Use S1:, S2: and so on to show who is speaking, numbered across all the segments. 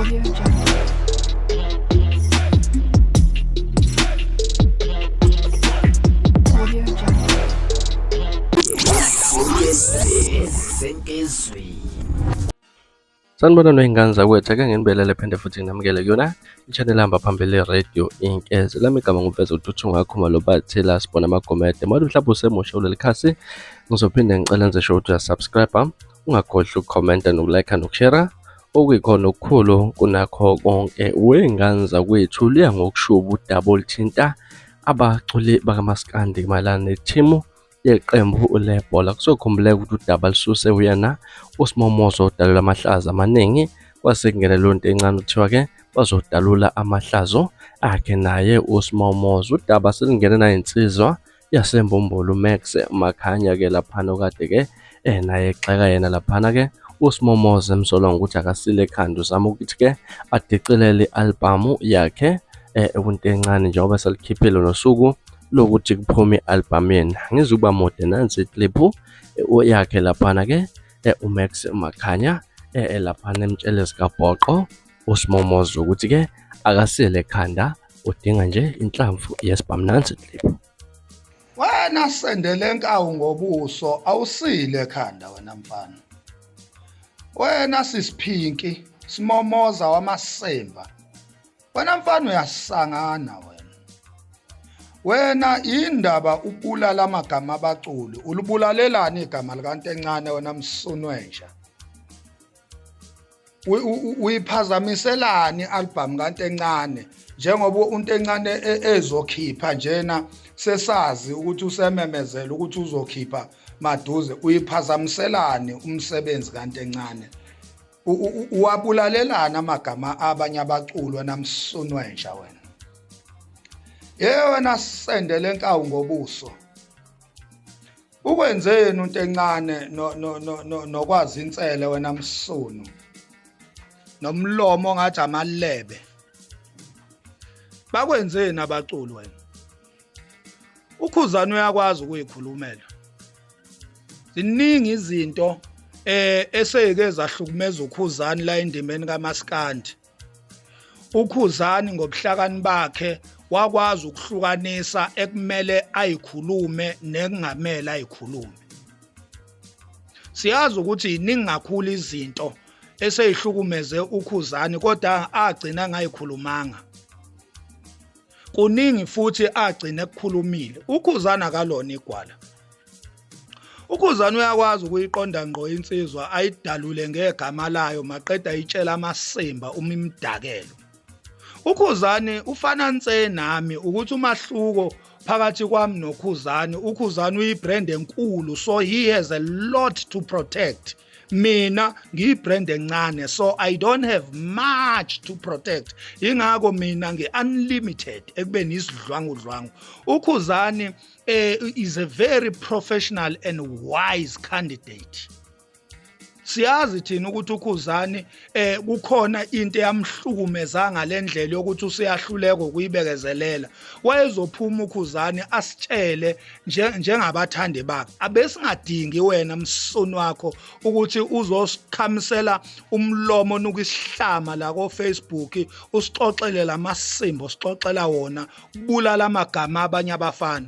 S1: Audio Jungle. Audio Jungle.
S2: Sanibona noyingane zakwethu, ake nginibelele phinde futhi nginamukele kuyona i-channel ehamba phambili i-radio Inkeze. Lami igama ngumfeza uTuthu Ngakhumalo bathi la sibona amagomede. Manje mhlawumbe usemusha kuleli khasi, ngizophinde ngicela nje sho ukuthi uyasubscribe, ungakhohlwa ukukhomenta nokulike nokushare okuyikhona okukhulu kunakho konke. Wey'ngane zakwethu, liya ngokushuba udaba oluthinta abaculi bakamaskandi mayelana nethimu yeqembu lebhola. Kuzokhumbuleka ukuthi udaba lususe uyena uSimomozo odalula amahlazo amaningi, kwase kungena leyo nto encane kuthiwa-ke bazodalula amahlazo akhe naye uSimomozo. Udaba selungene nayinsizwa yaseMbumbulu uMax Makhanya-ke laphana okade-ke naye egxeka yena laphana-ke uSimomozo emsola ngokuthi akasile ekhanda, uzama ukuthi-ke adicilele i-albhamu yakhe ekunto encane njengoba selikhiphile nosuku lokuthi kuphume i-albhamu yena. Angizukuba mude, nansi ikliphu yakhe laphana-ke uMax Makhanya laphana emtshele zikabhoqo uSimomozo ukuthi-ke akasile ekhanda, udinga nje inhlamvu yesibhamu. Nansi ikliphu.
S3: Wena sendele nkawu ngobuso awusile ekhanda wena mfana. Wena sisiphinki simomoza wamasemba. Wena mfana uyasangana wena. Wena indaba ubulala amagama abaculi, ulibulalelani igama likaNtencane wena msunwenja? Uyiphazamiselani i-album kaNtencane njengoba uNtencane ezokhipha njena, sesazi ukuthi usememezela ukuthi uzokhipha maduze? Uyiphazamiselani umsebenzi kaNtencane? Uwabulalelani amagama abanye abaculi wena msunwenja wena? Ye wena sendele nkawu ngobuso, ukwenzeni uNtencane no no no nokwazi insele wena msunu nomlomo ngathi amalebe? Bakwenzeni abaculi wena? Ukhuzani uyakwazi ukuyikhulumela. Ziningi izinto eseyike zahlukumeza uKhuzani la endimeni kaMaskandi. UKhuzani ngobuhlakani bakhe wakwazi ukuhlukanisa ekumele ayikhulume nekungamele ayikhulume. Siyazi ukuthi iningi kakhulu izinto eseyihlukumeze uKhuzani kodwa agcina ngayikhulumanga. Kuningi futhi agcine ekukhulumile. UKhuzani akalona igwala. UKhuzani uyakwazi ukuyiqonda ngqo insizwa, ayidalule ngegama layo, maqeda ayitshela amasimba uma imdakelo. UKhuzani ufana nse nami, ukuthi umahluko phakathi kwami noKhuzani, uKhuzani uyibrand enkulu, so he has a lot to protect. Mina ngiyibrand encane, so I don't have much to protect. Ingakho mina ngi-unlimited ekubeni isidlwangudlwangu. UKhuzani is a very professional and wise candidate. Siyazi thina ukuthi uKhuzani kukhona into eyamhlukumeza ngalendlela yokuthi useyahluleka ukuyibekezelela. Wayezophuma uKhuzani asitshele njengabathandi bakhe. Abesingadingi wena msunu wakho ukuthi uzosikhamisela umlomo nuka isihlama la ko Facebook, usixoxele lamasimbo sixoxela wona, kubulala amagama abanye abafana.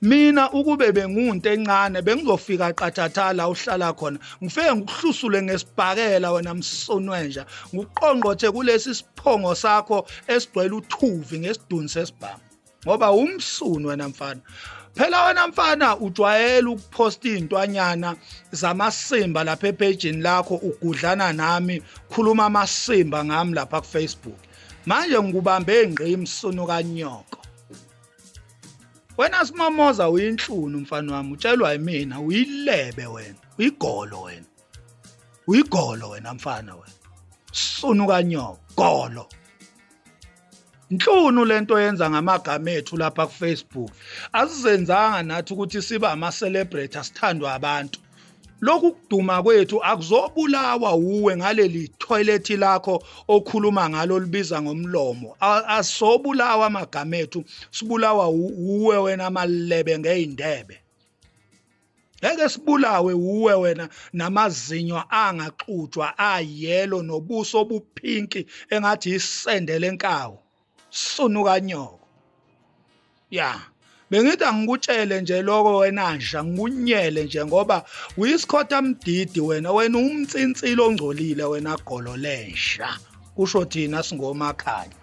S3: Mina ukube bengunto encane bengizofika qathatha la uhlala khona, ngifike ngikuhlusule ngesibhakela wena msunwenja, ngikuqongqothe kulesi siphongo sakho esigcwele uthuvi ngesiduni sesibhamu, ngoba umsunu wena mfana. Phela wena mfana ujwayele ukuphosta iy'ntwanyana zamasimba lapha ephejini lakho, ugudlana nami, khuluma amasimba ngami lapha ku-Facebook. Manje ngikubambe ngqi msunu kanyoko. Wena Simomoza uyinhlunu mfana wami, utshelwa yimina, uyilebe wena, uyigolo wena. Uyigolo wena mfana wena. Sunu kanyoko, golo. Inhlunu lento yenza ngamagama ethu lapha ku Facebook. Asizenzanga nathi ukuthi sibe ama celebrity asithandwa abantu. Lokhu kuduma kwethu akuzobulawa uwe ngaleli toilet lakho okhuluma ngalo libiza ngomlomo. Asobulawa amagama ethu, sibulawa uwe wena amalebe ngeyindebe. Ngeke sibulawe uwe wena namazinyo angaxutshwa ayelo nobuso obuphinki engathi isende lenkawu. Sunu kanyoko. Ya. Bengithi angikutshele nje lokho wena nja ngikunyele nje ngoba uyisikhotha mdidi wena wena umntsinsilo ongcolile wena golo lenja. Kusho thina singomakhanya.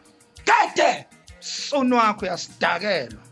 S3: Kade sonu wakho uyasidakelwa.